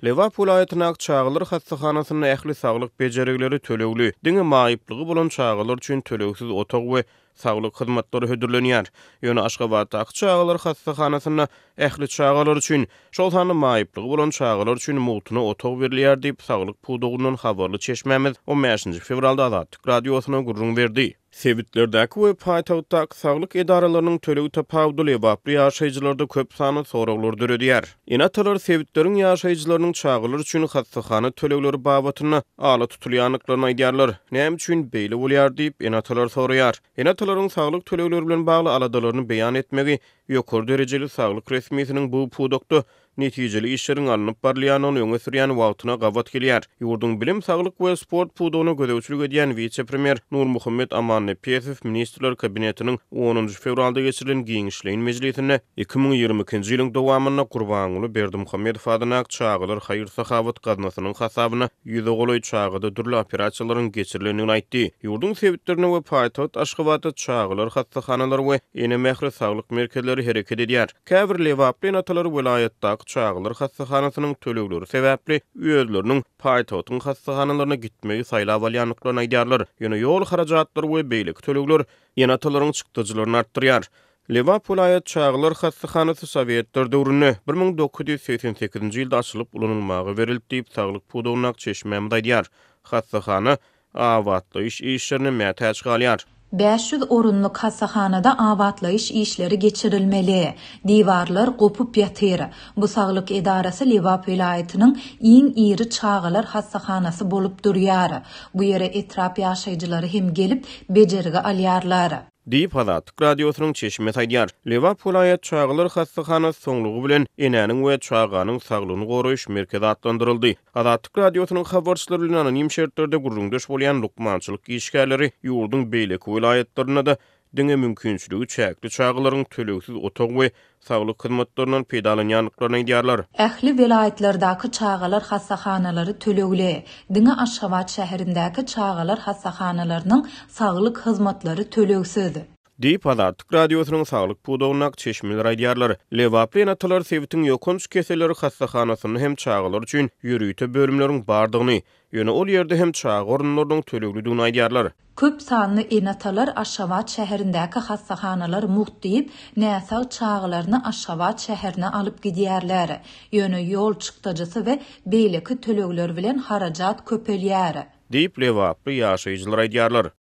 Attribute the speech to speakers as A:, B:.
A: Lebap welaýatyndaky çagalar hassahanasynda ähli saglyk bejergileri tölegli, diňe maýyplygy bolan çagalar üçin tölegsiz otag we saglyk hyzmatlary hödürlenýär. Ýöne Aşgabatdaky çagalar hassahanasynda ähli çagalar üçin, şol sanda maýyplygy bolan çagalar üçin mugtuna otag berilýär diýip, saglyk pudagyndan habarly çeşmämiz on bäşinji fewralda Azatlyk Radiosyna gürrüň berdi. Sebitlerdäki we paýtagtdaky saglyk edaralarynyň töleg tapawudy lebaply ýaşaýjylarda köp sanly soraglary döredýär. Ene-atalar sebitleriň ýaşaýjylarynyň çagalar üçin hassahana tölegleri babatynda ala tutulýandyklaryny aýdýarlar. Näme üçin beýle bolýar diýip, ene-atalar soraýar. Ene-atalaryň saglyk tölegleri bilen bagly aladalaryny beýan etmegi ýokary derejeli saglyk resmisiniň bu pudakda netijeli işleriň alnyp barylýandygyny öňe sürýän wagtyna gabat gelýär. Ýurduň bilim, saglyk we sport pudagyna gözegçilik edýän wise-premýer Nurmuhammet Amannepesow Ministrler Kabinetiniň onunjy fewralda geçirilen giňişleýin mejlisinde 2022-nji ýylyň dowamynda Gurbanguly Berdimuhamedow adyndaky Çagalar haýyr-sahawat gaznasynyň hasabyna ýüze golaý çagada dürli operasiýalaryň geçirilendigini aýtdy. Ýurduň sebitlerinde we paýtagt Aşgabatda çagalar hassahanalary we Ene mähri saglyk merkezleri hereket edýär. Käbir lebaply ene-atalar welaýatdaky çagalar hassahanasynyň tölegleri sebäpli özleriniň paýtagtyň hassahanalaryna gitmegi saýlap alýandyklaryny aýdýarlar. Ýöne ýol harajatlary we beýleki tölegler ene-atalaryň çykdajylaryny artdyrýar. Lebap welaýat çagalar hassahanasy sowetler döwründe, 1988-nji ýylda açylyp ulanylmaga berildi diýip, saglyk pudagyndaky çeşmämiz aýdýar. Hassahana abatlaýyş işlerine mätäç galýar.
B: 500 orunlyk hassahanada abatlaýyş işleri geçirilmeli. Diwarlar gopup ýatyr. Bu saglyk edarasy Lebap welaýatynyň iň iri çagalar hassahanasy bolup durýar. Bu ýere etrap ýaşaýjylary hem gelip, bejergi alýarlar.
A: Diýip, Azatlyk Radiosynyň çeşmesi aýdýar. Lebap welaýat çagalar hassahanasy soňlugy bilen Enäniň we çaganyň saglygyny goraýyş merkezi atlandyryldy. Azatlyk Radiosynyň habarçylary bilen anonim şertlerde gürrüňdeş bolýan lukmançylyk işgärleri ýurduň beýleki welaýatlarynda-da diňe mümkinçiligi çäkli çagalaryň tölegsiz otag we saglyk hyzmatlaryndan peýdalanýandyklaryny aýdýarlar.
B: Ähli welaýatlardaky çagalar hassahanalary tölegli. Diňe Aşgabat şäherindäki çagalar hassahanalarynyň saglyk hyzmatlary tölegsiz.
A: Diýip, Azatlyk Radiosynyň saglyk pudagyndaky çeşmeler aýdýarlar. Lebaply ene-atalar sebitiň ýokanç keselleri hassahanasynda hem çagalar üçin ýörite bölümleriň bardygyny, ýöne ol ýerde hem çaga orunlarynyň töleglidigini aýdýarlar.
B: Köp sanly ene-atalar Aşgabat şäherindäki hassahanalar mugt diýip, näsag çagalaryny Aşgabat şäherine alyp gidýärler. Ýöne ýol çykdajysy we beýleki tölegler bilen harajat köpelýär.
A: Diýip, lebaply ýaşaýjylar aýdýarlar.